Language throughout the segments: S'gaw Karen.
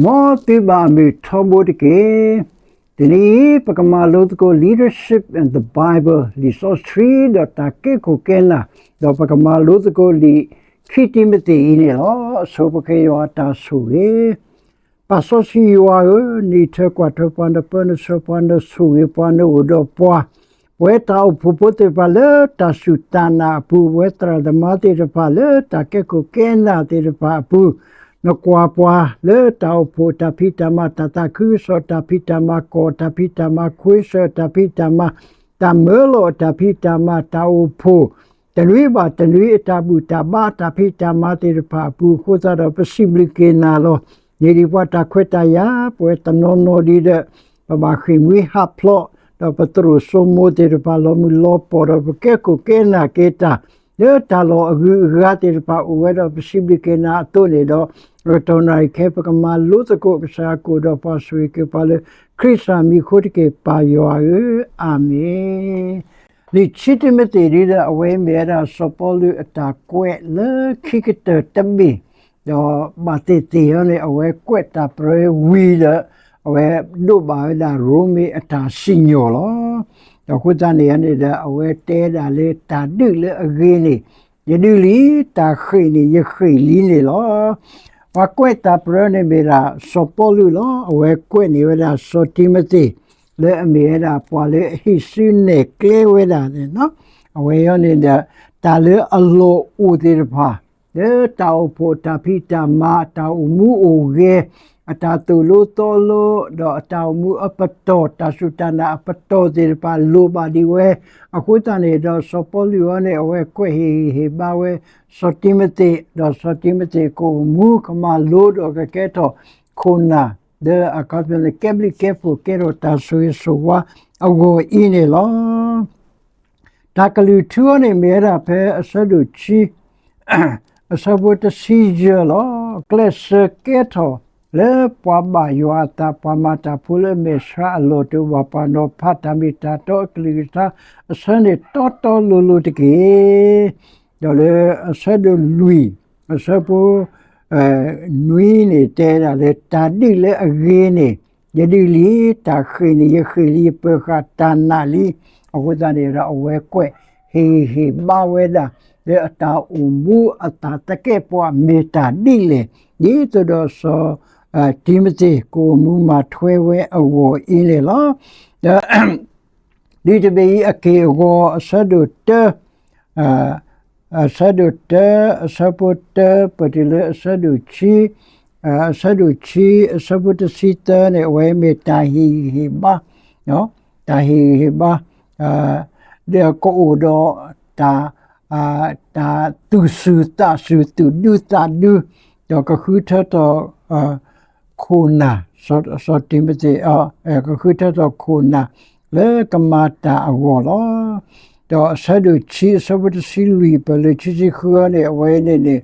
မ်သုဘၣ်အမုာ်ထီဘိတက့ၢ်. တနံၤအံၤ ပကမၤလိသကိး Leadership and the Bible လံာ်စီဆှံ ဒီးတၢ်ကဲခိၣ်ကဲနၢ်, ဒီးပကမၤလိသကိးလံာ်ခံတံၤမသ့းအံၤန့ၣ်လီၤ. အဆိပဃ့ယွၤအတၢ်ဆိၣ်ဂ့ၤ. ပၢ်စီဆှံယွၤဧၢ, နအံးထွဲကွၢ်ထွဲပှၤ, နပၢနဆှၢပှၤ, နဆိၣ်ဂ့ၤပှၤ, နအိၣ်ဒီးပှၤ, ပဝဲတၢ်အိၣ်ဖှိၣ်ဖိသ့ၣ်တဖၣ်လၢတၢ်စူၢ်တၢ်နာ်အပူၤ, ပဝဲသရၣ်သမါသ့ၣ်တဖၣ်လၢတၢ်ကဲခိၣ်ကဲနၢ်သ့ၣ်တဖၣ်အပူၤ, နကွၢ်ပှၤလၢတၢ်အိၣ်ဖှိၣ်အတၢ်ဖံးတၢ်မၤ, တၢ်သးခုကစီၣ်အတၢ်ဖံးတၢ်မၤ, ကီၢ်အတၢ်ဖံးတၢ်မၤ, ခွ့စၢၣ်အတၢ်ဖံးတၢ်မၤ, တၢ်မၢလီၤအတၢ်ဖံးတၢ်မၤ, တၢ်အိၣ်ဖှိၣ် တနွံဘၣ်တနွံအတၢ်ဘူၣ်တၢ်ဘါတၢ်ဖံးတၢ်မၤသ့ၣ်တဖၣ်အပူၤအဃိသတးဒီး ပစံးဘျုးက့ၤနၤလီၤ. န့ၢ်ဒံးပှၤတၢ်ခွဲးတၢ်ယာ်, ပဝဲတနီၤနီၤဒံးဒီး ပဘၣ်ဃ့ၢ်မှံဟးဖျိး, ဒီးပသရိာ်စိမိၤသ့ၣ်တဖၣ်လီၤမုၢ်လီၤပီၢ်ဒီး ပကဲခိၣ်ကဲနၢ်က့ၤတၢ် လၢတၢ်လီၢ်အဂုၤအဂၤသ့ၣ်တဖၣ်အိၣ်ဝဲဒီး ပစံးဘျုးက့ၤနၤအသိးန့ၣ်ဒီး ကတီၢ်နၣ်ရံၣ်ခဲ ပကမၤလိသကိးကစၢ်ယွၤကအိၣ်ဒီးပှၤဆိၣ်ဂ့ၤက့ၤပှၤလၢ ခရံာ်စၢ်မံၤအဃိတက့ၢ် ပၢ်ယွၤဧၢ, အၤမ့ၣ်. လံာ်ခံတံၤမသ့းဒ်ဒီး အဝဲမ့ၢ်ဝဲဒၣ်စီၤပီလူးအတၢ်ကွဲးလၢခံကတၢၢ်တဘ့ၣ်, ဒီးဘၣ်သ့ၣ်သ့ၣ်အံၤန့ၣ် အဝဲကွဲးတၢ်ပြၢဝံၤဒီး အဝဲဒိးဘၣ်ဝဲဒၣ်ရိမ့ၤအတၢ်စံၣ်ညီၣ်လီၤ. ဒီးအဃိသတးန့ၣ်န့ၣ်ဒီး အဝဲတဲဒၣ်လၢတၢ်ဒုးလၢအဂ့ၤန့ၣ် ယဒုးလံ, တၢ်ဃ့ၢ်န့ၣ် ယဃ့ၢ်လံန့ၣ်လီၤ. ပှၤကွဲးတၢ်ပြၢန့ၣ်မ့ၢ်ဒၣ်စီၤပီလူးလီၤ. အဝဲကွဲးန့ၢ်ဝဲဒၣ်စီၤတံၤမသ့း လၢအမ့ၢ်ဝဲဒၣ်ပှၤလၢအဟံးစုနဲၣ်ကျဲဝဲဒၣ်န့ၣ်လီၤ. အဝဲအံၤန့ၣ်ဒီး တၢ်လၢအလီၢ်အိၣ်သ့ၣ်တဖၣ် လၢတၢ်အိၣ်ဖှိၣ်အတၢ်ဖံးတၢ်မၤ, အတၢ်အိၣ်မူအိၣ်ဂဲၤ, အတၢ်သိၣ်လိသီလိ, ဒီးအတၢ်အိၣ်မူအပတီၢ်, တၢ်စူၢ်တၢ်နာ်အပတီၢ်သ့ၣ်တဖၣ်လိၣ်ဘၣ်ဒံးဝဲ. အဃိသတးန့ၣ်ဒီး စီၤပီလူးအံၤန့ၣ် အဝဲကွဲးဟ့ၣ်ဂံၢ်ဟ့ၣ်ဘါဝဲ စီၤတံၤမသ့း, ဒီးစီၤတံၤမသ့းကအိၣ်မူကမၤလိဒီးကကဲထီၣ် ခိၣ်နၢ် ဒီးအခီပညီန့ၣ် ကဲဘျုးကဲဖှိၣ်ကဲထီၣ်တၢ်ဆိၣ်ဂ့ၤဆိၣ်ဝါအဂီၢ်အံၤန့ၣ်လီၤ. တၢ်ကလုၢ်ထူအံၤန့ၣ် မ့ၢ်ဝဲဒၣ်ဖဲအဆၢဒိၣ်ခံ အဆၢဖိတဆံယဲၢ်လီၤ. ကျဲးစၢးကဲထီၣ်လၢပှၤဘၣ်ယွၤအသး, ပှၤမၤတၢ်ဖိလၢအမဲာ်ဆှးအလီၢ်တအိၣ်ဘၣ်, ပှၤနီၤဖး တၢ်မ့ၢ်တၢ်တီအကလုၢ်ကထါ အဆၢန့ၣ်တီတီလိၤလိၤတက့ၢ်. ဒီးလၢအဆၢဒိၣ်လွံၢ် အဆၢဖိ နွံန့ၣ် တဲဒၣ်လၢတၢ်ဒုးလၢအဂ့ၤန့ၣ် ယဒုးလံ, တၢ်ဃ့ၢ်န့ၣ် ယဃ့ၢ်လံ, ယပၢၤဃာ်တၢ်နာ်လံ. အဃိသတးန့ၣ်ဒီး အဝဲကွဲးဟ့ၣ်ဂံၢ်ဟ့ၣ်ဘါဝဲဒၣ် လၢအတၢ်အိၣ်မူအသးသကဲးပဝးမ့ၢ်တၢ်ဒ်လဲၣ်, ဒ်သိးဒီးစီၤ တံၤမသ့း ကအိၣ်မူမၤထွဲဝဲအဂီၢ်အံၤန့ၣ်လီၤ. ဒီး ဒ်တဘ့ၣ်အံၤအက့ၢ်အဂီၤ အဆၢဒိၣ်တၢ အဆၢဒိၣ်တၢ အဆၢဖိတၢ ပတုၤလၢအဆၢဒိၣ်ခံ, အဆၢဒိၣ်ခံ အဆၢဖိတဆံသၢန့ၣ် အဝဲမ့ၢ်တၢ်ဟ့ၣ်ဂံၢ်ဟ့ၣ်ဘါ, တၢ်ဟ့ၣ်ဂံၢ်ဟ့ၣ်ဘါ ဒီးကအိၣ်ဒီးတၢ် တၢ်သူၣ်စူၤသးစူၤ သူၣ်ဒူသးဒူ, ဒီးကဃုထၢထီၣ် ခိၣ်နၢ် စီၤတံၤမသ့း ကဃုထၢထီၣ်ခိၣ်နၢ် လၢကမၤတၢ်အဂီၢ်လီၤ. ဒီးအဆၢဒိၣ်ခံ အဆၢဖိတဆံလွံၢ် ပတုၤလၢခံဆံဃုန့ၣ် အဝဲန့ၣ်န့ၣ်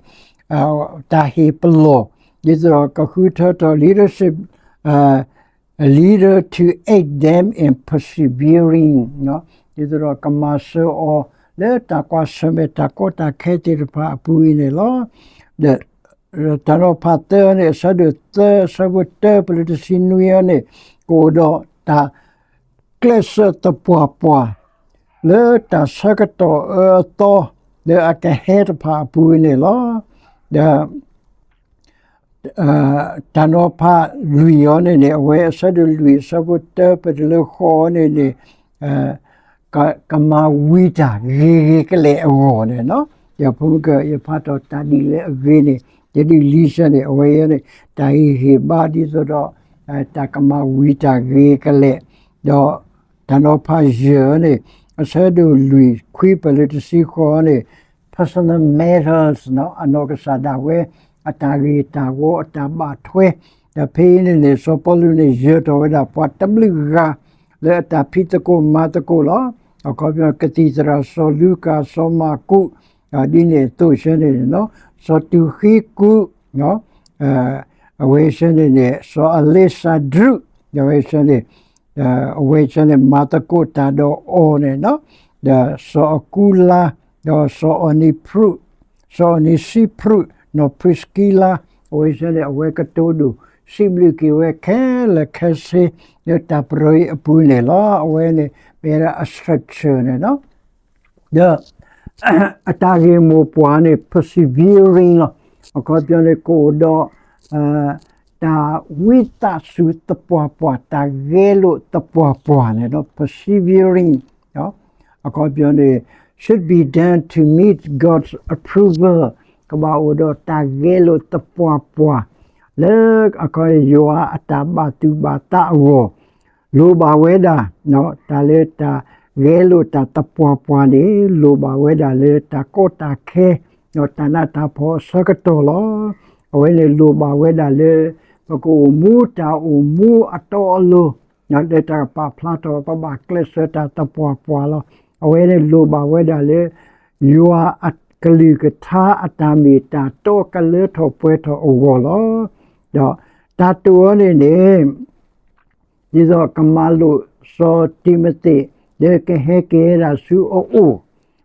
တၢ်ဟ့ၣ်ပလီၢ် ဒ်သိးဒီးကဃုထၢထီၣ် leadership leader to aid them in persevering ဒ်သိးဒီးကမၤစၢၤအီၤ လၢတၢ်ကွၢ်ဆၢၣ်မဲာ်တၢ်ကီတၢ်ခဲသ့ၣ်တဖၣ်အပူၤအံၤန့ၣ်လီၤ. ဒီးတၢ်နီၤဖးသၢန့ၣ် အဆၢဒိၣ်သၢ အဆၢဖိတၢ ပတုၤလၢတဆံနွံအံၤန့ၣ် ကအိၣ်ဒီးတၢ်ကျဲးစၢးသပှၢ်ပှၢ် လၢတၢ်ဆၢကတီၢ်အၢအသီ လၢအကဟဲတဖၣ်အပူၤအံၤန့ၣ်လီၤ. ဒီး တၢ်နီၤဖးလွံၢ်အံၤန့ၣ်န့ၣ် အဝဲအဆၢဒိၣ်လွံၢ် အဆၢဖိတၢ ပတုၤလၢဃိးအံၤန့ၣ်န့ၣ် ကမၤဝံၤတၢ်ဂ့ၤဂ့ၤကလဲာ်အဂီၢ်န့ၣ်လီၤ. ယဖိမုၣ်က ယဖးထီၣ်တၢ်ဒုးလၢအဂ့ၤန့ၣ် ယဒုးလံဆၢန့ၣ် အဝဲအံၤန့ၣ် တၢ်ဟ့ၣ်ဂံၢ်ဟ့ၣ်ဘါဒ်သိးဒီး တၢ်ကမၤဝံၤတၢ်ဂ့ၤကလဲာ်, ဒီးတၢ်နီၤဖးယဲၢ်န့ၣ် အဆၢဒိၣ်လွံၢ်ခွံ ပတုၤလၢတဆံဃိးန့ၣ် personal matters အနီၢ်ကစၢ်ဒၣ်ဝဲ အတၢ်ဂ့ၤတၢ်ဝီ အတၢ်ဘၣ်ထွဲ, ဒီးဖဲအံၤန့ၣ်န့ၣ် စီၤပီလူးန့ၣ် ယၢၤထီၣ်ဝဲဒၣ်ပှၤတဘျုးဂၤ လၢအတၢ်ဖံးသကိးမၤသကိးလီၤ. အခီပညီ ကသံၣ်သရၣ်စီၤလူကၣ် စီၤမၢ်ကူး ဒ်န့ၣ်အသိးဆၢန့ၣ်န့ၣ် စီၤတူၤဃံကူး အဝဲဆၢန့ၣ်န့ၣ် စီၤအလ့းစၤဒြူး အဝဲဆၢန့ၣ် အဝဲဆၢန့ၣ် မၤသကိးတၢ်ဒီးအီၤန့ၣ်လီၤ. ဒီးစီၤအကူလါ ဒီးစီၤအီၤနံဖရူး စီၤအီၤနံစံဖရူး နီၢ်ပြံးစကံလါ အဝဲဆၢန့ၣ် အဝဲကတိၤဒိၣ် စံးဘျုးက့ၤဝဲခဲလၢာ်ခဲဆ့ လၢတၢ်ပရၢအံၤအပူၤန့ၣ်လီၤ. အဝဲန့ၣ် မ့ၢ်ဝဲဒၣ်အ structure န့ၣ်လီၤ. ဒီး အတၢ်ဂ့ၢ်မိၢ်ပှၢ်န့ၣ် persevering လီၤ. အခီပညီန့ၣ် ကအိၣ်ဒီး တၢ်ဝံသးစူၤသပှၢ်ပှၢ်, တၢ်ဂဲၤလိာ်သပှၢ်ပှၢ်န့ၣ်လီၤ. Persevering အခီပညီန့ၣ် should be done to meet God's approval, ကဘၣ်အိၣ်ဒီးတၢ်ဂဲၤလိာ်သပှၢ်ပှၢ် လၢအခီယွၤအတၢ်ဘၣ်သူၣ်ဘၣ်သးအဂီၢ်, လိၣ်ဘၣ်ဝဲဒၣ် တၢ်လၢတၢ်ဂဲၤလိာ်တၢ်သပှၢ်ပှၢ်န့ၣ် လိၣ်ဘၣ်ဝဲဒၣ်လၢတၢ်ကီတၢ်ခဲ ဒီးတၢ်နးတၢ်ဖှီၣ်အဆၢကတီၢ်လီၤ. အဝဲန့ၣ်လိၣ်ဘၣ်ဝဲဒၣ်လၢ ပကအိၣ်မူတၢ်အိၣ်မူအတီအလိၤ လၢတၢ်ကပာ်ဖျါထီၣ် ပဘၣ်ကျဲးစၢးတၢ်သပှၢ်ပှၢ်လီၤ. အဝဲန့ၣ်လိၣ်ဘၣ်ဝဲဒၣ်လၢ ယွၤအကလုၢ်ကထါအတၢ်မ့ၢ်တၢ်တီကလၢထီၣ်ပှဲၤထီၣ်အဂီၢ်လီၤ. ဒီးတၢ်တိာ်အီၤန့ၣ်န့ၣ် ဒ်သိးကမၤလိာ်စီၤတံၤမသ့း လၢကဟဲက့ၤဝဲဒၣ်ဆူအအိၣ်,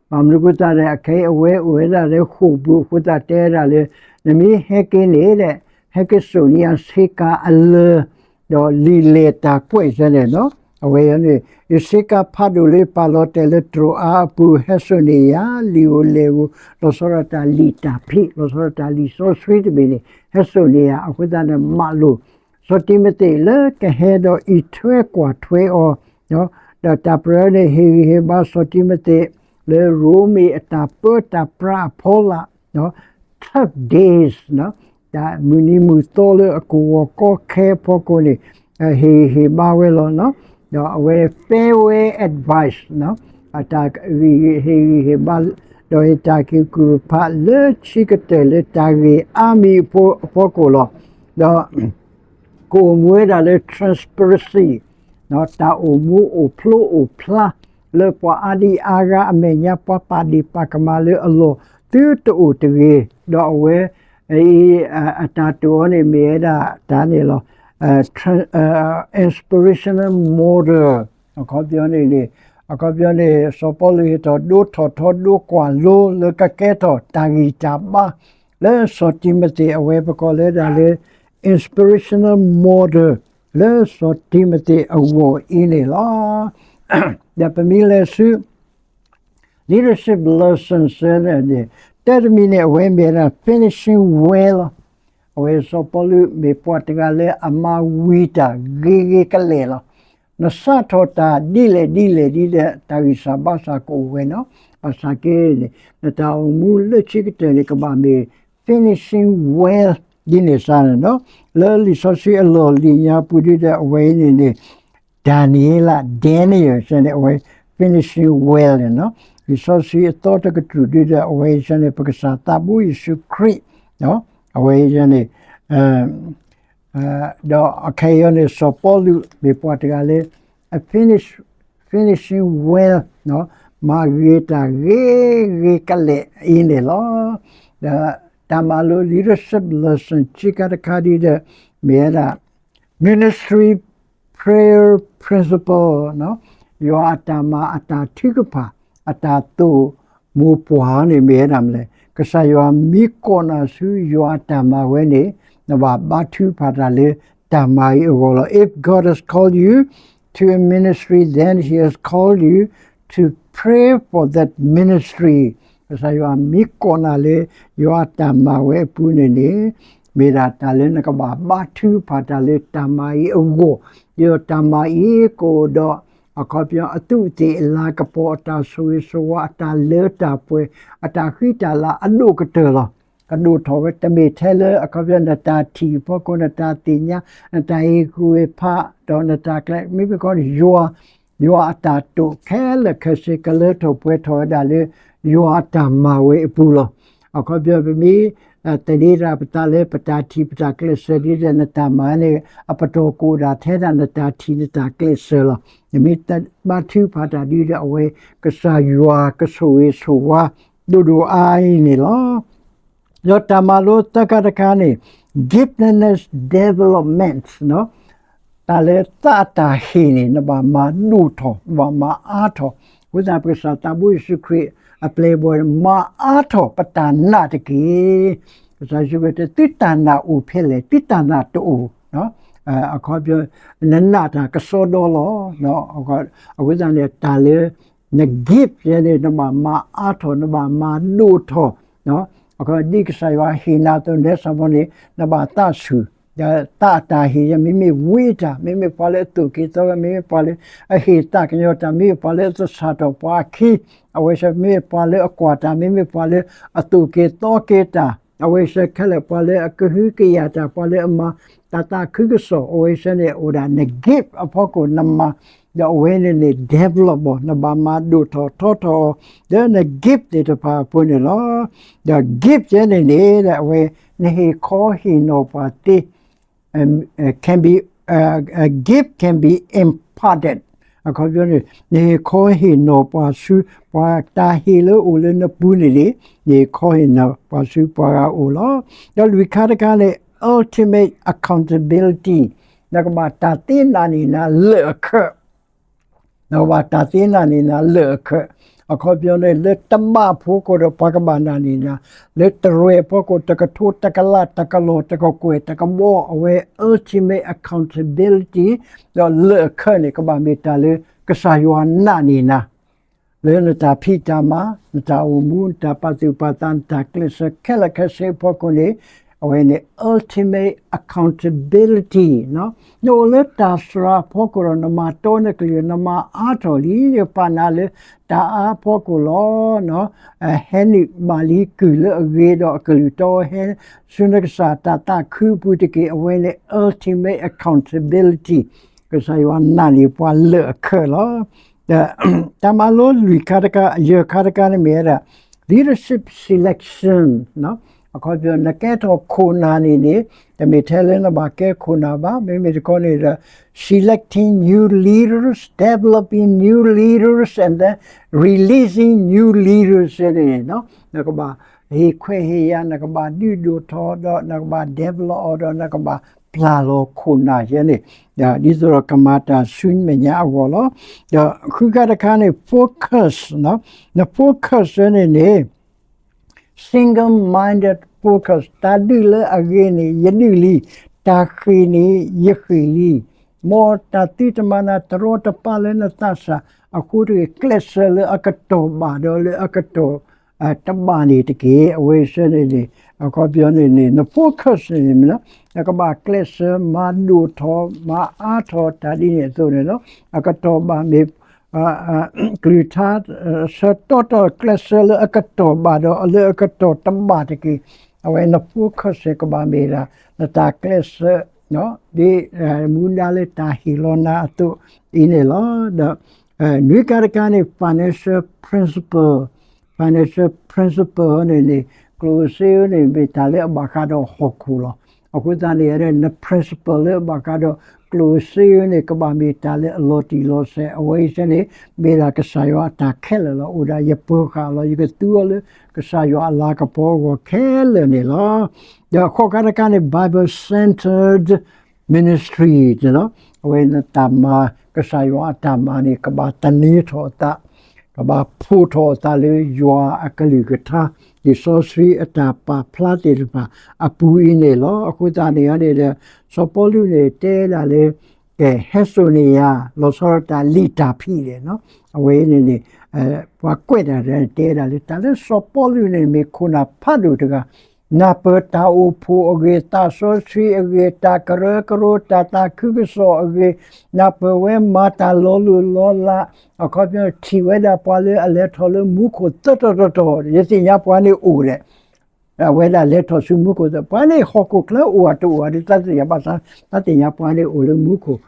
ဘၣ်မနုၤအဃိသတးဒီး အခဲအံၤအဝဲအိၣ်ဝဲဒၣ်လၢဃိာ်ပူၤအဃိသတးတဲဝဲဒၣ်လၢ နမ့ၢ်ဟဲက့ၤန့ၣ်ဒီး ဟဲက့ၤစိာ်န့ၢ်ယၤဆ့ကၤအလၢာ် ဒီးလံာ်လဲၢ်တၢ်ကွဲးစ့ၢ်န့ၣ်လီၤ. အဝဲန့ၣ် ယဆ့ကၤဖးဒိၣ်လၢယပာ်လီၤတဲာ်လၢတြီၤအါအပူၤ ဟဲစိာ်န့ၢ်ယၤလံာ်ဧိၤလဲၢ်ဧိၤ လီၤဆီဒၣ်တၢ်လံာ်တၢ်ဖံး လီၤဆီဒၣ်တၢ်လံာ်စီဆှံတဘ့ၣ်န့ၣ် ဟဲစိာ်န့ၢ်ယၤ အဃိသတးန့ၣ် မၤလိာ် စီၤတံၤမသ့းလၢကဟဲဒီးအံးထွဲကွၢ်ထွဲအီၤ, ဒီးတၢ်ပရၢန့ၣ် ဟ့ၣ်ဂံၢ်ဟ့ၣ်ဘါစီၤတံၤမသ့း လၢရိမ့ၤအတၢ်ပၢတၢ်ပြးအဖီလာ်, tough days, တၢ်မုၢ်နံၤမုၢ်သီလၢအကဝီၤကီခဲအဖီခိၣ်န့ၣ် ဟ့ၣ်ဂံၢ်ဟ့ၣ်ဘါဝဲလီၤ. ဒီးအဝဲ farewell advice, အတၢ်ဟ့ၣ်ဂံၢ်ဟ့ၣ်ဘါ ဒီးဟ့ၣ်တၢ်က့ၤကူၣ်ဖးလၢဆံးကတၢၢ်လၢတၢ်ဂ့ၢ်အါမံၤအဖီခိၣ်လီၤ. ဒီး ကအိၣ်မူဝဲဒၣ်လၢ transparency, တၢ်အိၣ်မူအိၣ်ဖျိအိၣ်ဖျါ လၢပှၤအါဒံအါဂၤအမဲာ်ညါ ပှၤပာ်ဒ့ၣ်ပာ်ကမၣ်လၢအလီၢ်သုတအိၣ်တဂ့ၤ, ဒီးအဝဲအံၤ အတၢ်တိာ်အီၤန့ၣ်မ့ၢ်ဝဲဒၣ်တၢ်န့ၣ်လီၤ. inspirational model အခီပညီန့ၣ်န့ၣ် အခီပညီန့ၣ် စီၤပီလူးဟ့ၣ်ထီၣ်ဒိထီၣ်ထီဒိကွၢ်လိလၢကကဲထီၣ်တၢ်ဂံၢ်တၢ်ဘါ လၢစီၤတံၤမသ့း အဝဲပကိးလၢဒၣ်လၢ inspirational model လၢစီၤတံၤမသ့းအဂီၢ်အံၤန့ၣ်လီၤ. ဒီးပမ့ၢ်လဲၤဆူ leadership lessons န့ၣ် တၢ်တမံၤန့ၣ် အဝဲမ့ၢ်ဝဲဒၣ် finishing well လီၤ. အဝဲစီၤပီလူးမ့ၢ်ပှၤတဂၤလၢအမၤဝံၤတၢ်ဂ့ၤဂ့ၤကလဲာ်လီၤ. နစးထီၣ်တၢ်ဒ်လဲၣ်ဒ်လဲၣ်ဒ်ဒီး တၢ်ဂံၢ်စၢ်ဘါစၢ်ကအိၣ်ဝဲန့ၣ်လီၤ. ဘၣ်ဆၣ်က့န့ၣ် နတၢ်အိၣ်မူလၢခံကတၢၢ်န့ၣ် ကဘၣ်မ့ၢ် finishing well ဒ်န့ၣ်စ့ၢ်န့ၣ်လီၤ. လၢလံာ်စီဆှံအလီၢ်လံၤညါပူၤဒ်ဒီး အဝဲအံၤန့ၣ်န့ၣ် Daniel, Daniel စ့ၢ်န့ၣ် အဝဲ finishing well န့ၣ်လီၤ. လံာ်စီဆှံအသီတကတြူၢ်ဒ်ဒီး အဝဲအံၤစ့ၢ်န့ၣ် ပကစၢ်သးဘိယ့ၣ်ၡူးခရံာ် အဝဲအံၤန့ၣ် ဒီးအခဲအံၤန့ၣ် စီၤပီလူးမ့ၢ်ပှၤတဂၤလၢ အ finish, finishing well, မၤဂ့ၤတၢ်ဂ့ၤဂ့ၤကလဲာ်အံၤန့ၣ်လီၤ. ဒီးတၢ်မၤလိ leadership lesson ခံခါတခါဒ်ဒီး မ့ၢ်ဝဲဒၣ် ministry prayer principle, ယွၤအတၢ်မၤအတၢ်ထုကဖၣ် အတၢ်သိၣ်မိၢ်ပှၢ်န့ၣ် မ့ၢ်ဝဲဒၣ်မနုၤလဲၣ်. ကစၢ်ယွၤမ့ၢ်ကိးနၤဆူယွၤအတၢ်မၤဝဲန့ၣ် နဘၣ်ဘါထုကဖၣ်တၢ်လၢတၢ်မၤအံၤအဂီၢ်လီၤ. If God has called you to a ministry, then He has called you to pray for that ministry. ကစၢ်ယွၤမ့ၢ်ကိးနၤလၢ ယွၤအတၢ်မၤဝဲအပူၤန့ၣ်န့ၣ် မ့ၢ်ဒၣ်တၢ်လၢနကဘၣ်ဘါထုကဖၣ်တၢ်လၢတၢ်မၤအံၤအဂီၢ်, ဒီးတၢ်မၤအံၤကအိၣ်ဒီး အခီပညီအသူးအသ့ၣ်အလၤကပီၤ အတၢ်ဆိၣ်ဂ့ၤဆိၣ်ဝါ အတၢ်လၢတၢ်ပှဲၤ အတၢ်ဃံတၢ်လၤအဒိၣ်ကတၢၢ်လီၤ. ကဒိၣ်ထီၣ်ဝဲတမ့ၢ်ထဲလၢအခီပညီနတၢ်ထံၣ်အဖီခိၣ် နတၢ်သ့ၣ်ညါ နတၢ်ဟ့ၣ်ကူၣ်ဟ့ၣ်ဖး ဒီးနတၢ်ကျဲ မ့ၢ်မ့ၢ်ခီ ယွၤ ယွၤအတၢ်တိာ်ခဲလၢာ်ခဲဆ့ ကလၢထီၣ်ပှဲၤထီၣ်ဝဲဒၣ်လၢ ယွၤအတၢ်မၤဝဲအပူၤလီၤ. အခီပညီပမ့ၢ် သန့ၤတၢ်ပသးလၢပတၢ်ထံၣ်ပတၢ်ကျဲးစၢးဒ်ဒီး နတၢ်မၤန့ၣ် အပတီၢ်ကအိၣ်ဒၣ်ထဲဒၣ်နတၢ်ထံၣ်နတၢ်ကျဲးစၢးလီၤ. နမ့ၢ်ဘါထုကဖၣ်တၢ်ဒ်ဒီး အဝဲကစၢ်ယွၤကဆိၣ်ဂ့ၤဆိၣ်ဝါ ဒိၣ်ဒိၣ်အါအံၤန့ၣ်လီၤ. ဒီးတၢ်မၤလိသၢခါတခါန့ၣ် giftedness development တၢ်လၢသးအတၢ်ဟ့ၣ်န့ၣ် နဘၣ်မၤဒိၣ်ထီၣ် နဘၣ်မၤအါထီၣ်, အဃိသတး ပကစၢ်သးဘိယ့ၣ်ၡူးခရံာ်အပျဲၢ်အဘီၣ်န့ၣ် မၤအါထီၣ်ပတၢ်နာ်တက့ၢ်. ကစၢ်ယ့ၣ်ၡူးခရံာ်တဲ သုတၢ်နာ်အိၣ်ဖဲလဲၣ်, သုတၢ်နာ်တအိၣ် အခီပညီ နနာ်တၢ်ကစီဒီလီၤ. အဃိသတးန့ၣ် တၢ်လၢ န gift ယဲန့ၣ် နဘၣ်မၤအါထီၣ် နဘၣ်မၤဒိၣ်ထီၣ် ဒ်ကစၢ်ယွၤဟ့ၣ်နၤအသိး နဲစးဖိန့ၣ် နဘၣ်သးဆူၣ် သးအတၢ်ဟ့ၣ် မ့မ့ၢ်ဝံတၢ် မ့မ့ၢ်ပှၤလၢအသူၣ်က့ၤသီက့ၤ မ့မ့ၢ်ပှၤလၢအဟ့ၣ်သးကညီၤတၢ် မ့မ့ၢ်ပှၤလၢအသဆၣ်ထီၣ်ပှၤအခံ အဝဲစ့ၢ် မ့မ့ၢ်ပှၤလၢအကွၢ်တၢ် မ့မ့ၢ်ပှၤလၢအသူၣ်က့ၤသီက့ၤတၢ် အဝဲစ့ၢ်ခဲလၢာ် ပှၤလၢအကဟုကယာ်တၢ် ပှၤလၢအမၤတၢ်သးခုကစီၣ် အဝဲစ့ၢ်န့ၣ် အိၣ်ဒၣ်န gift အဖီခိၣ်နမၤ ဒီးအဝဲန့ၣ်န့ၣ် develop အီၤ နဘၣ်မၤဒိၣ်ထီၣ်ထီထီၣ်အီၤ လၢန gift သ့ၣ်တဖၣ်အပူၤန့ၣ်လီၤ. ဒီး gift ယဲန့ၣ်န့ၣ် အဝဲ နဟ့ၣ်ခီဟ့ၣ်နီၤပှၤသ့ can be gift can be imparted အခီပညီန့ၣ် နဟ့ၣ်ခီဟ့ၣ်နီၤပှၤဆူ ပှၤတၢ်ဟ့ၣ်လၢအိၣ်လၢနပူၤန့ၣ်န့ၣ် နဟ့ၣ်ခီဟ့ၣ်နီၤပှၤဆူပှၤဂၤအအိၣ်လီၤ. ဒီးလွံၢ်ခါတခါန့ၣ် ultimate accountability နကဘၣ်တၢ်သ့နာ်န့ၢ်နၤလၢာ်အခၢး နကဘၣ်တၢ်သ့နာ်န့ၢ်နၤလၢာ်အခၢး အခီပညီန့ၣ် လၢတဘၣ်ဖီခိၣ်ဒီး ပှၤကဘၣ်နာ်န့ၢ်နၤ လၢတရဲၣ်ဖီခိၣ် တကထိ တကလး တကလီၢ် တကကွဲၢ် တကဘီ အဝဲ ultimate accountability ဒီးလၢာ်အခၢးန့ၣ် ကဘၣ်မ့ၢ်တၢ်လၢ ကစၢ်ယွၤနာ်န့ၢ်နၤ လၢနတၢ်ဖံးတၢ်မၤ နတၢ်အိၣ်မူ နတၢ်ပာ်သူၣ်ပာ်သး နတၢ်ကျဲးစၢးခဲလၢာ်ခဲဆ့အဖီခိၣ်န့ၣ် အဝဲန့ၣ် ultimate accountability နအိၣ်လၢတၢ်စှၤအဖီခိၣ်ဒီး နမၤတီနကလုၢ် နမၤအါထီၣ်လံ ယပာ်နၤလၢတၢ်အါအဖီခိၣ်လီၤ. ဟဲနုာ်ဘၣ်လံကုၢ်လၢအဂ့ၤဒီးအကလုၢ်တီ ဟဲဆူနကစၢ်တၢ်သးခုအပူၤတက့ၢ် အဝဲန့ၣ် ultimate accountability ကစၢ်ယွၤနာ်န့ၢ်ပှၤလၢာ်အခၢးလီၤ. ဒီးတၢ်မၤလိလွံၢ်ခါတခါ ယဲၢ်ခါတခါန့ၣ်မ့ၢ်ဝဲဒၣ် leadership selection အခီပညီ နကဲထီၣ်ခိၣ်နၢ်န့ၣ်န့ၣ် တမ့ၢ်ထဲလၢနဘၣ်ကဲခိၣ်နၢ်ဘၣ် မ့မ့ၢ်တခီန့ၣ်ဒီး selecting new leaders, developing new leaders and then releasing new leaders န့ၣ် နကဘၣ်ဟ့ၣ်ခွဲးဟ့ၣ်ယာ် နကဘၣ်ဒုးဒိၣ်ထီၣ်ဒီး နကဘၣ် develop အီၤဒီး နကဘၣ်ပျၢ်လီၤခိၣ်နၢ်ယဲန့ၣ် ဒ်သိးဒီးကမၤတၢ်ဆူမဲာ်ညါအဂီၢ်လီၤ. ဒီးဃုခါတခါန့ၣ် focus န focus န့ၣ်န့ၣ် single-minded focus တၢ်ဒုးလၢအဂ့ၤန့ၣ် ယဒုးလံ, တၢ်ဃ့ၢ်န့ၣ် ယဃ့ၢ်လံ. မ်တၢ်သုတမၤနၤတရီတပါလၢနသးစၢ်အဃိတဂ့ၤ, ကျဲးစၢးလၢအကတီၢ်ဘၣ်ဒီးလၢအကတီၢ်တဘၣ်န့ၣ်တက့ၢ်. အဝဲစ့ၢ်န့ၣ်န့ၣ် အခီပညီန့ၣ်န့ၣ် န focus န့ၣ် နကဘၣ်ကျဲးစၢးမၤဒိၣ်ထီၣ်မၤအါထီၣ်တၢ်ဒ်န့ၣ်အသိးန့ၣ်လီၤ. အကတီၢ်ဘၣ်မ့ၢ် ကလုၢ်ကထါ ဆၢတီတီကျဲးစၢးလၢအကတီၢ်ဘၣ်ဒီး လၢအကတီၢ်တဘၣ်တက့ၢ်. အဝဲန focus န့ၣ် ကဘၣ်မ့ၢ်ဒၣ် နတၢ်ကျဲးစၢး ဒ်မူဒါလၢတၢ်ဟ့ၣ်လီၤနၤအသိးအံၤန့ၣ်လီၤ. ဒီးနွံခါတခါန့ၣ် financial principle, financial principle န့ၣ်န့ၣ် ကျိၣ်စ့န့ၣ် မ့ၢ်တၢ်လၢအဘၣ်ဃးဒီးဟီၣ်ခိၣ်လီၤ. အဃိသတးန့ၣ် န principle လၢအဘၣ်ဃးဒီးကျိၣ်စ့န့ၣ် ကဘၣ်မ့ၢ်တၢ်လၢအလီၤတံၢ်လီၤဆဲး အဝဲအံၤစ့ၢ်န့ၣ် မ့ၢ်ဒၣ်ကစၢ်ယွၤအတၢ်ခဲလၢာ်လီၤ. အိၣ်ဒၣ်ယပၢၤဃာ်လီၤ. ယကသူအီၤလၢကစၢ်ယွၤအလၤကပီၤအဂီၢ်ခဲလၢာ်န့ၣ်လီၤ. ဒီးဃိးခါတခါန့ၣ် Bible-centered ministry န့ၣ်လီၤ. အဝဲနတၢ်မၤ ကစၢ်ယွၤအတၢ်မၤန့ၣ် ကဘၣ်သန့ၤထီၣ်အသး ကဘၣ်ဖှိၣ်ထီၣ်အသးလၢယွၤအကလုၢ်ကထါ လံာ်စီဆှံအတၢ်ပာ်ဖျါသ့ၣ်တဖၣ်အပူၤအံၤန့ၣ်လီၤ. အဃိသတးန့ၣ်န့ၣ်ဒီး စီၤပီလူးန့ၣ်တဲဒၣ်လၢ ကဲ ဟဲစိာ်န့ၢ်ယၤ လီၤဆီဒၣ်တၢ်လံာ်တၢ်ဖံးန့ၣ် အဝဲအံၤန့ၣ်န့ၣ် ပှၤကွဲးတၢ်တဲဒၣ်လၢ တၢ်လၢစီၤပီလူးန့ၣ် မ့ၢ်ခိၣ်နၢ်ဖးဒိၣ်တဂၤ နၢ်ပၢၢ်တၢ်အိၣ်ဖှိၣ်အဂ့ၢ် သးစီဆှံအဂ့ၢ် တၢ်ကရၢကရိ တၢ်သးခုကစီၣ်အဂ့ၢ် နၢ်ပၢၢ်ဝဲမၤတၢ်လီၤလိၢ်လီၤလး အခီပညီထံၣ်ဝဲဒၣ်ပှၤလၢအလဲၤထီၣ်လၢမူခိၣ်သၢတီၤတီၤတီၤ ယသ့ၣ်ညါပှၤန့ၣ်အိၣ်ဒီး အဝဲဒၣ်လဲၤထီၣ်ဆူမူခိၣ်သၢ ပှၤန့ၣ်ဟီၣ်ခိၣ်ချၢအိၣ်အတအိၣ်ဧါ ဒ်တၢ်သ့ၣ်ညါဘၣ်ဆၣ် တၢ်သ့ၣ်ညါပှၤန့ၣ်အိၣ်လၢမူခိၣ်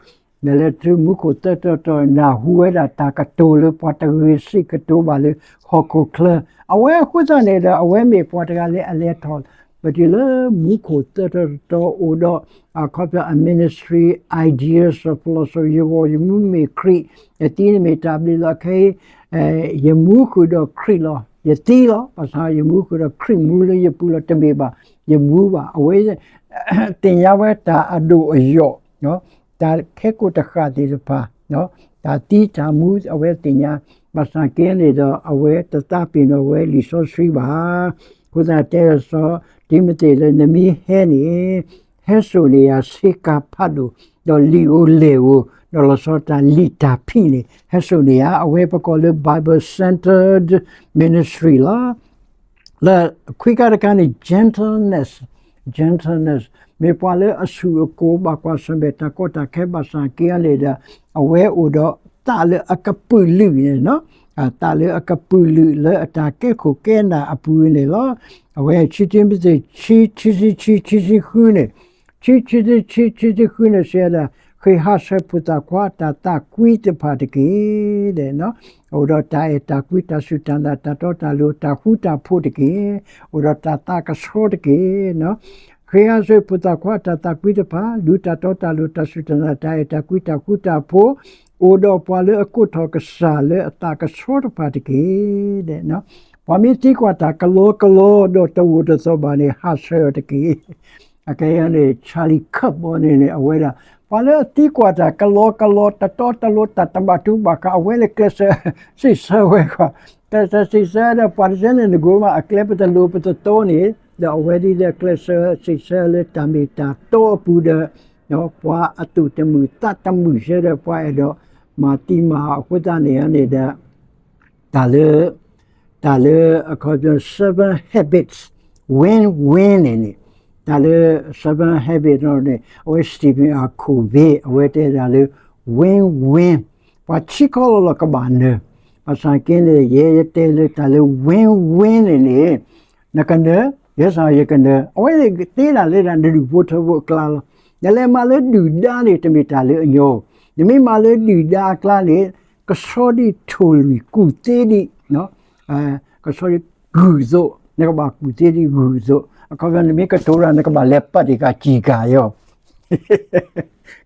လဲၤလဲၤဆူမူခိၣ်သၢတီၤတီၤ နၢ်ဟူဝဲဒၣ်တၢ်ကတိၤလၢပှၤတဂ့ၤစံးကတိၤဘၣ်လၢဟီၣ်ခိၣ်ချၢ အဝဲအဃိသတးန့ၣ်ဒီး အဝဲမ့ၢ်ပှၤတဂၤလၢအလဲၤထီၣ် ပတုၤလၢမူခိၣ်သၢတီၤတီၤအိၣ်ဒီး အခီပညီ အ ministry ideas of philosophy ယဂီၢ်ယမူမ့ၢ်ခရံာ် ယသံန့ၣ်မ့ၢ်တၢ်ဘျုးလီၤ ခဲအံၤ ယမူဃုာ်ဒီးခရံာ်လီၤ ယသံလီၤ ဘၣ်ဆၣ်ယမူဃုာ်ဒီးခရံာ်မူလၢယပူၤလီၤ တမ့ၢ်ဘၣ် ယမူဘၣ် အဝဲသ့ၣ်ညါဝဲတၢ်အဒိၣ်အယိာ် တၢ်ခဲကိာ်တဃာ်သ့ၣ်တဖၣ် တၢ်သံတၢ်မူ အဝဲသ့ၣ်ညါ ဘၣ်ဆၣ်ကဲန့ၣ်ဒီး အဝဲတသးပ့ၤနီၣ်ဝဲလံာ်စီဆှံဘၣ်. အဃိသတးတဲစီၤတံၤမသ့းလၢနမ့ၢ်ဟဲန့ၣ် ဟဲစိာ်န့ၢ်ယၤဆ့ကၤဖးဒိၣ်, ဒီးလံာ်ဧိၤလဲၢ်ဧိၤ, ဒီးလီၤဆီဒၣ်တၢ်လံာ်တၢ်ဖံးန့ၣ် ဟဲစိာ်န့ၢ်ယၤ, အဝဲပကိးလၢ Bible Centered Ministry လီၤ. လၢခွံခါတခါန့ၣ် gentleness, gentleness မ့ၢ်ပှၤလၢအဆူၣ်အကိၤ ဘၣ်ကွၢ်ဆၢၣ်မဲာ်တၢ်ကီတၢ်ခဲဘၣ်ဆၣ်က့န့ၣ်ဒီး အဝဲအိၣ်ဒီးသးလၢအကပုာ်လုာ်န့ၣ်, သးလၢအကပုာ်လုာ်လၢအတၢ်ကဲခိၣ်ကဲနၢ်အပူၤန့ၣ်လီၤ. အဝဲ ခံတံၤမသ့း ခံ, ခံဆံခံ, ခံဆံဃုန့ၣ်, ခံ, ခံဆံခံ, ခံဆံဃုန့ၣ် စံးဝဲဒၣ်, ဃ့ၢ်ဟးဆှဲးဖိသၣ်ခွါအတၢ်သးကွံတဖၣ်တက့ၢ်. အိၣ်ဒီးတၢ်အဲၣ်တၢ်ကွံ တၢ်စူၢ်တၢ်နာ် တၢ်တီတၢ်လိၤ တၢ်ဃူတၢ်ဖိးတက့ၢ်. အိၣ်ဒီးတၢ်သးကဆှီတက့ၢ်. ဃ့ၢ်ဟးဆှဲးဖိသၣ်ခွါအတၢ်သးကွံတဖၣ်, ဒုးတၢ်တီတၢ်လိၤ တၢ်စူၢ်တၢ်နာ် တၢ်အဲၣ်တၢ်ကွံ တၢ်ဃူတၢ်ဖိး, အိၣ်ဒီးပှၤလၢအကိးထီၣ်ကစၢ်လၢအသးကဆှီတဖၣ်တက့ၢ်. ပှၤမ့ၢ်သံကွၢ်တၢ်ကလီကလီဒီးတအိၣ်တသီၣ်ဘၣ်န့ၣ် ဟးဆှဲးအီၤတက့ၢ်. အကဲန့ၣ် Charlie Kirk ဘီန့ၣ်န့ၣ် အဝဲဒၣ် ပှၤလၢအသံကွၢ်တၢ်ကလီကလီ တတီတလိၤ တၢ်တဘၣ်တူဘၣ်ဃး အဝဲလၢကျဲးစၢးစံးဆၢဝဲဃီ, ကျဲးစၢးစံးဆၢဒီး ပှၤတစဲန့ၣ် နကိမးအကျဲပတလိၤပတတီန့ၣ် ဒီးအဝဲဒ်လၢကျဲးစၢးစံးဆၢလၢတၢ်မ့ၢ်တၢ်တီအပူၤဒီး ပှၤအသူၣ်တမုာ်သးတမုာ်ဆၢဒီး ပှၤအဲၣ်ဒိးမၤသံမၤအဃိသတးန့ၣ်န့ၣ်ဒီး တၢ်လၢ တၢ်လၢအခီပညီ seven habits, win win န့ၣ်န့ၣ်, တၢ်လၢ seven habits န့ၣ် အဝဲ Stephen R Covey အဝဲတဲဒၣ်လၢ win win ပှၤဆံးခီလီၤလီၤကဘၣ်နၢၤ, ဘၣ်ဆၣ်က့န့ၣ် ယဲယတဲလၢတၢ်လၢ win win န့ၣ်န့ၣ် နကနၢၤ ယဲစ့ၢ်ယကနၢၤ, အဝဲသ့ၣ်တ့ဒၣ်လၢဒၣ်နဒူၣ်ဖိထၢဖိအကျါလီၤ. နလဲၤမၤလၢဒုၣ်ဒါန့ၣ် တမ့ၢ်တၢ်လၢအညီ, နမ့ၢ်မၤလၢဒုၣ်ဒါအကျါန့ၣ် ကဆီဒံးထိၣ်လွံၢ်ကူၣ်သ့ဒံး ကဆီဒံးဂုၢ်သိး, နကဘၣ်ကူၣ်သ့ဒံးဂုၢ်သိး, အခီပညီ နမ့ၢ်ကတိၤတၢ် နကဘၣ်လဲၤပာ်တ့ၢ်ဃာ်စံၣ်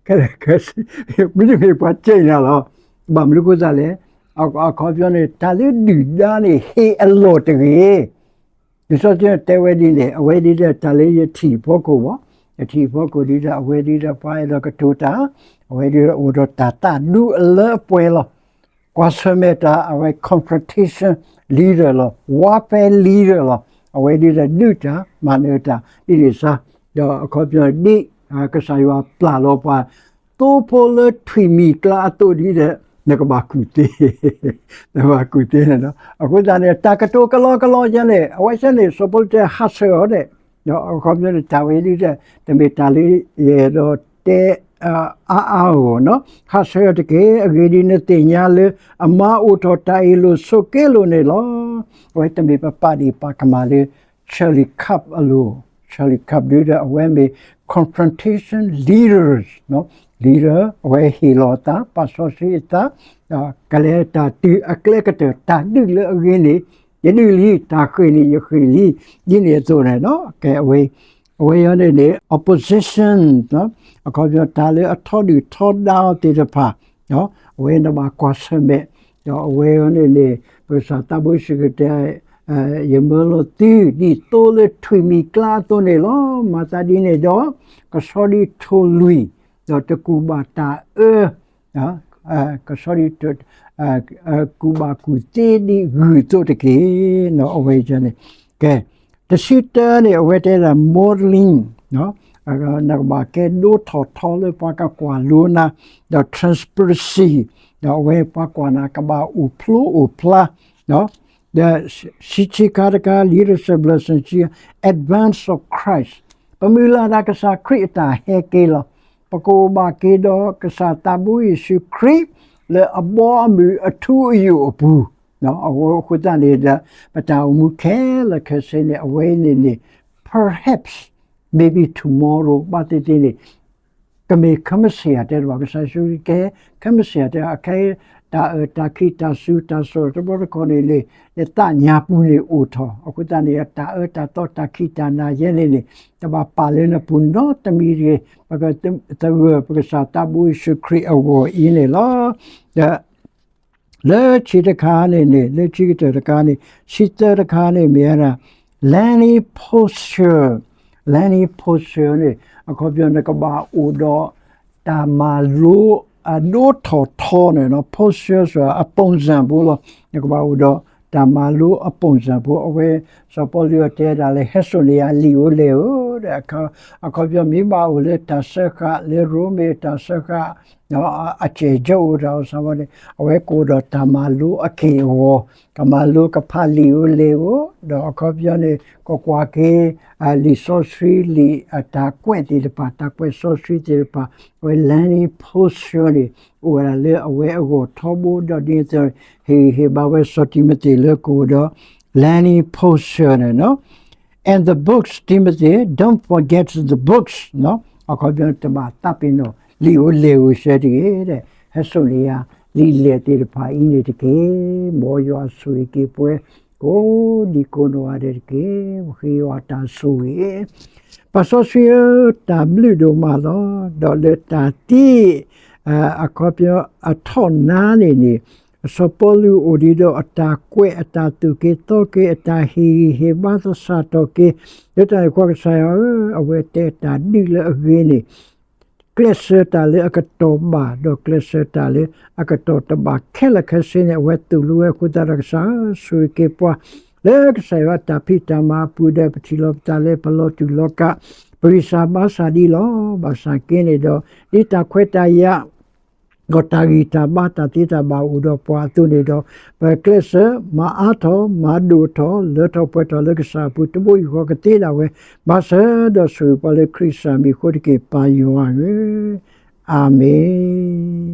ကၤယီၤ, မ့တမ့ၢ်ပှၤစံၣ်နၤလီၤ. ဘၣ်မနုၤအဃိသတးလဲၣ်, အခီပညီန့ၣ် တၢ်လၢဒုၣ်ဒါန့ၣ် ဟ့ၣ်အလီၢ်တဂ့ၤ လံာ်စီဆှံတဲဝဲဒ်န့ၣ်, အဝဲဒ်ဒီးတၢ်လၢယထံၣ်ဖီခိၣ်ဘၣ်, ယထံၣ်ဖီခိၣ်ဒ်ဒီး အဝဲဒ်ဒီးပှၤအဲၣ်ဒိးကတိၤတၢ်, အဝဲဒ်ဒီးအိၣ်ဒီးတၢ်သးဒူအလၢအပှဲၤလီၤ. ကွၢ်ဆၢၣ်မဲာ်တၢ် အဝဲ confrontation leader လီၤ, warfare leader လီၤ, အဝဲဒ်ဒီးဒုးတၢ် မၤနၢၤတၢ် ဒ်န့ၣ်စ့ၢ်, ဒီးအခီပညီဒ် ကစၢ်ယွၤပျၢ်လီၤပှၤ သိဖိလၢထွံၣ်မံၤကျါအသိးဒ်ဒီး နကဘၣ်ကူၣ်သ့ နကဘၣ်ကူၣ်သ့န့ၣ်လီၤ. အဃိသတးန့ၣ် တၢ်ကတိၤကလီကလီယဲန့ၣ် အဝဲသ့ၣ်န့ၣ် စီၤပီလူးတဲဟးဆှဲးအီၤဒဲး, အခီပညီန့ၣ် တၢ်ဝဲဒ်ဒီး တမ့ၢ်တၢ်လၢယအဲၣ်ဒိးတဲအါအါဂီၢ်ဂီၢ်နီၤ, ဟးဆှဲးအီၤတက့ၢ်. အဂ့ၢ်ဒ်အံၤ နသ့ၣ်ညါလၢအမါအိၣ်ထီၣ်တၢ်အ့ၣ်လိာ်ဆိးက့လိာ်န့ၣ်လီၤ. အဝဲတမ့ၢ်ပပာ်ဒံးပာ်ကမၣ်လၢ Charlie Kirk အလိၤ, Charlie Kirk ဒ်ဒီးအဝဲမ့ၢ် confrontation leaders, leader အဝဲဟ့ၣ်လီၤအသး ပာ်စီဆှံအသး, ကလဲၤတၢ်တုၤအကျဲကတၢၢ် တၢ်ဒုးလၢအဂ့ၤန့ၣ် ယဒုးလံ, တၢ်ဃ့ၢ်န့ၣ် ယဃ့ၢ်လံ, ဒ်န့ၣ်အသိးန့ၣ်လီၤ. ကဲ အဝဲ အဝဲအံၤန့ၣ်န့ၣ် opposition, အခီပညီ တၢ်လၢအထီဒုၣ်ထီဒါအီၤသ့ၣ်တဖၣ်, အဝဲနဘၣ်ကွၢ်ဆၢၣ်မဲာ်, ဒီးအဝဲအံၤန့ၣ်န့ၣ် ပကစၢ်သးဘိယ့ၣ်ၡူးခရံာ်တဲ ယမၢလီၤသုဒ်သိလၢထွံၣ်မံၤကျါအသိးန့ၣ်လီၤ. မၤသးဒ်န့ၣ်ဒီး ကဆီဒံးထိၣ်လွံၢ်, ဒီးတကူၣ်ဘၣ်တၢ်အၢ, ကဆီဒံး ကူၣ်ဘၣ်ကူၣ်သ့ဒ်ဂုၢ်သိးတက့ၢ်. အဝဲန့ၣ် ကဲ တဆံတၢန့ၣ် အဝဲတဲဒၣ် modeling, နကဘၣ်ကဲဒိထီၣ်ထီလၢပှၤကကွၢ်လိနၤ, ဒီး transparency, ဒီးအဝဲပှၤကွၢ်နၤကဘၣ်အိၣ်ဖျိအိၣ်ဖျါ, ဒီးဆံဆံခါတခါ leadership lesson ဆံ advance of Christ, ပမုၢ်လၢ်တၢ်ကစၢ်ခရံာ်အတၢ်ဟဲက့ၤလီၤ. ပကအိၣ်ဘၣ်က့ၤဒီးကစၢ်သးဘိယ့ၣ်ၡူးခရံာ် လၢအဘီအမုၢ်အထူအယိာ်အပူၤ, အဃိသတးန့ၣ်ဒီး ပတၢ်အိၣ်မူခဲလၢာ်ခဲဆ့န့ၣ် အဝဲန့ၣ်န့ၣ် perhaps, maybe tomorrow ဘၣ်သ့ၣ်သ့ၣ်န့ၣ် ကမ့ၢ်ခဲမုၢ်ဆ့ၣ်အတဲတဘၣ်, ကစၢ်ယ့ၣ်ၡူးခရံာ်ကဲ ခဲမုၢ်ဆ့ၣ်အတဲ အခဲ တၢ်အၢတၢ်ခံးတၢ်စူၤတၢ်စိာ်တဘျီတခီၣ်န့ၣ်န့ၣ် နသးညါပူၤန့ၣ်အိၣ်ထီၣ်, အဃိသတးန့ၣ် တၢ်အၢတၢ်သီတၢ်ခံးတၢ်နၤယဲန့ၣ်န့ၣ် တဘၣ်ပာ်လၢနပူၤနီတမံၤတဂ့ၤ, ပကသဂၢၢ်ပကစၢ်သးဘိယ့ၣ်ၡူးခရံာ်အဂီၢ်အံၤန့ၣ်လီၤ. ဒီး လၢဆံတခါန့ၣ်န့ၣ် လၢဆံကတၢၢ်တခါန့ၣ် ဆံသၢတခါန့ၣ် မ့ၢ်ဝဲဒၣ် learning posture, learning posture န့ၣ် အခီပညီ နကဘၣ်အိၣ်ဒီး တၢ်မၤလိ အဒိထီၣ်ထီန့ၣ် posture ဆိုတာ အပုံစံဖိလီၤ. နကဘၣ်အိၣ်ဒီး တၢ်မၤလိအပုံစံဖိ အဝဲ စီၤပီလူးအတဲဒၣ်လၢ ဟဲစိာ်န့ၢ်ယၤလံာ်ဧိၤလဲၢ်ဧိၤ ဒီးအခီပညီမ့ၢ်ဘၣ်အိၣ်လၢတၢ်စၢဃာ်လၢရိမ့ၤတၢ်စၢဃာ် အစဲးကၠိအိၣ်တၢ်အိၣ်သးဝဲန့ၣ် အဝဲကအိၣ်ဒီးတၢ်မၤလိအက့ၢ်အဂီၤ, ကမၤလိကဖးလံာ်ဧိၤလံာ်ဧိၤ, ဒီးအခီပညီန့ၣ် ကကွၢ်က့ၤ လံာ်စီဆှံလံာ်အတၢ်ကွဲးသ့ၣ်တဖၣ် တၢ်ကွဲးစီဆှံသ့ၣ်တဖၣ်, အဝဲ learning posture န့ၣ် အိၣ်ဝဲဒၣ်လၢအဝဲအဂီၢ်ထီဘိ ဒီးဒ်န့ၣ်အသိး ဟ့ၣ်ဂံၢ်ဟ့ၣ်ဘါဝဲစီၤတံၤမသ့းလၢကအိၣ်ဒီး learning posture န့ၣ်လီၤ. And the books, Timothy, don't forget the books. အခီပညီတဘၣ်သးပ့ၤနီၣ် လံာ်ဧိၤလံာ်ဧိၤစဲတဂ့ၤ, ဟဲစိာ်န့ၢ်ယၤ လံာ်လဲၢ်သ့ၣ်တဖၣ်အံၤန့ၣ်တက့ၢ်. မ်ယွၤဆိၣ်ဂ့ၤက့ၤပှၤ ကိးဒံကိးနီၢ်ဂၤဒဲးတက့ၢ်. ပဃ့ယွၤတၢ်ဆိၣ်ဂ့ၤ ပၢ်စီဆှံဧၢ, တၢ်ဘျုးဒိၣ်မးလီၤ. ဒီးလၢတၢ်သ့ အခီပညီအထီၣ်နါန့ၣ်န့ၣ် စီၤပီလူးအိၣ်ဒံးဒီးအတၢ်ကွဲး အတၢ်သူၣ်က့ၤသီက့ၤ အတၢ်ဟ့ၣ်ဂံၢ်ဟ့ၣ်ဘါသဆၣ်ထီၣ်က့ၤ, လၢတၢ်န့ၣ်အဃိကစၢ်ယွၤဧၢ, အဝဲတဲတၢ်ဒုးလၢအဂ့ၤန့ၣ် ကျဲးစၢးတၢ်လၢအကတီၢ်ဘၣ် ဒီးကျဲးစၢးတၢ်လၢအကတီၢ်တဘၣ်ခဲလၢာ်ခဲဆ့န့ၣ် အဝဲသိၣ်လိဝဲအဃိသတးဒီးကစၢ်ဧၢ, ဆိၣ်ဂ့ၤက့ၤပှၤ လၢကစၢ်ယွၤအတၢ်ဖံးတၢ်မၤအပူၤဒီး ပထံၣ်လိာ်ပသးလၢပလီၤတူာ်လီၤကာ် ပဂံၢ်စၢ်ဘါစၢ်ဒ်လီၤ. ဘၣ်ဆၣ်က့န့ၣ်ဒီး ဒ်တၢ်ခွဲးတၢ်ယာ် ဒီးတၢ်ဂံၢ်တၢ်ဘါတၢ်သ့တၢ်ဘၣ်အိၣ်ဒီးပှၤအသိးန့ၣ်ဒီး ပကျဲးစၢးမၤအါထီၣ် မၤဒိၣ်ထီၣ် လၢထီၣ်ပှဲၤထီၣ်လၢကစၢ်အပူၤ တဘိယူၢ်ဃီကသ့ဒၣ်ဝဲ ဘၣ်ဆၣ်ဒီးဆိၣ်ဂ့ၤပှၤလၢခရံာ်ကစၢ်မံၤအဃိတက့ၢ် ပၢ်ယွၤဧၢ, အၤမ့ၣ်.